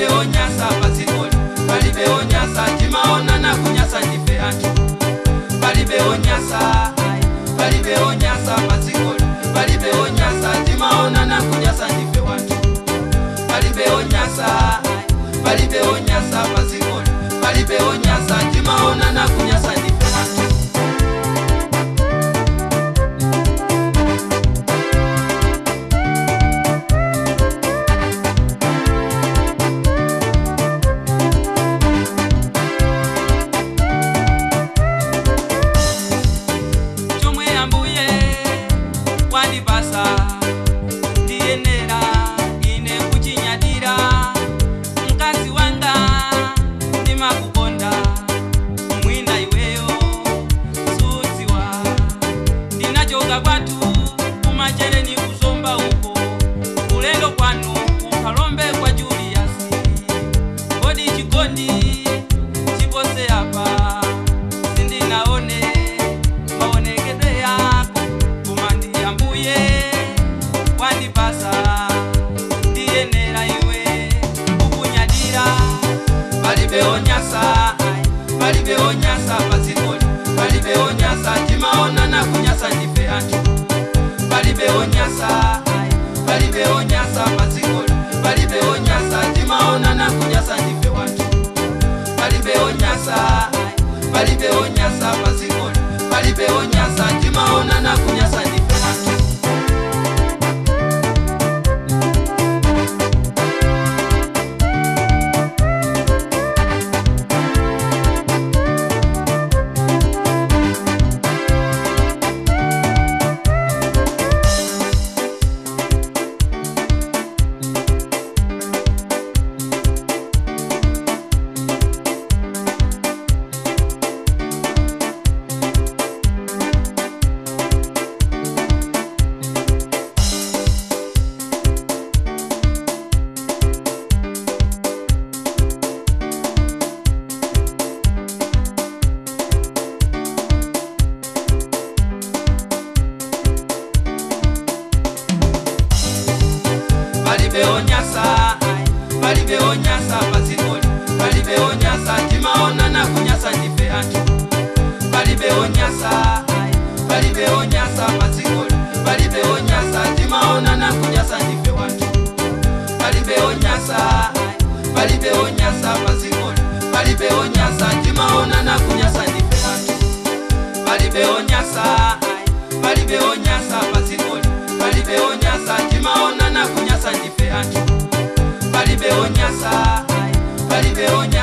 Palibe onyasa padzikoli, palibe onyasa, timaonana kunyasa ndife anthu. Palibe onyasa, palibe onyasa padzikoli, palibe onyasa, timaonana kunyasa ndife wanthu. Palibe onyasa, palibe onyasa padzikoli, palibe onyasa, timaonana kunyasa ndife wanthu. Chomwe ambuye wandipasa ndiyenera ine kuchinyadira. Mkazi wanga ndimakukonda, mwina iweyo sudziwa. Ndinachoka kwathu kumachereni kuzomba uko, ulendo kwanu kuphalombe kwa Julius. Kodi chikondi chipose apa sindinaone maonekedwe yako, koma ndi ambuye wandipasa ndiyenera iwe kukunyadira. Palibe onyasa, palibe onyasa padzikoli, palibe onyasa, timaonana kunyasa ndife anthu. Palibe onyasa, palibe onyasa padzikoli, palibe onyasa, timaonana kunyasa ndife wanthu. Palibe onyasa, palibe onyasa padzikoli, palibe onyasa, timaonana kunyasa ndife wanthu. Palibe onyasa, palibe onyasa padzikoli, palibe onyasa, timaonana kunyasa ndife anthu. Palibe onyasa, palibe onyasa padzikoli, palibe onyasa, timaonana kunyasa ndife wanthu. Palibe onyasa, palibe onyasa padzikoli, palibe onyasa, timaonana kunyasa ndife anthu. Palibe onyasa, palibe onyasa padzikoli, palibe onyasa, timaonana kunyasa ndife anthu. Palibe onyasa, palibe onyasa.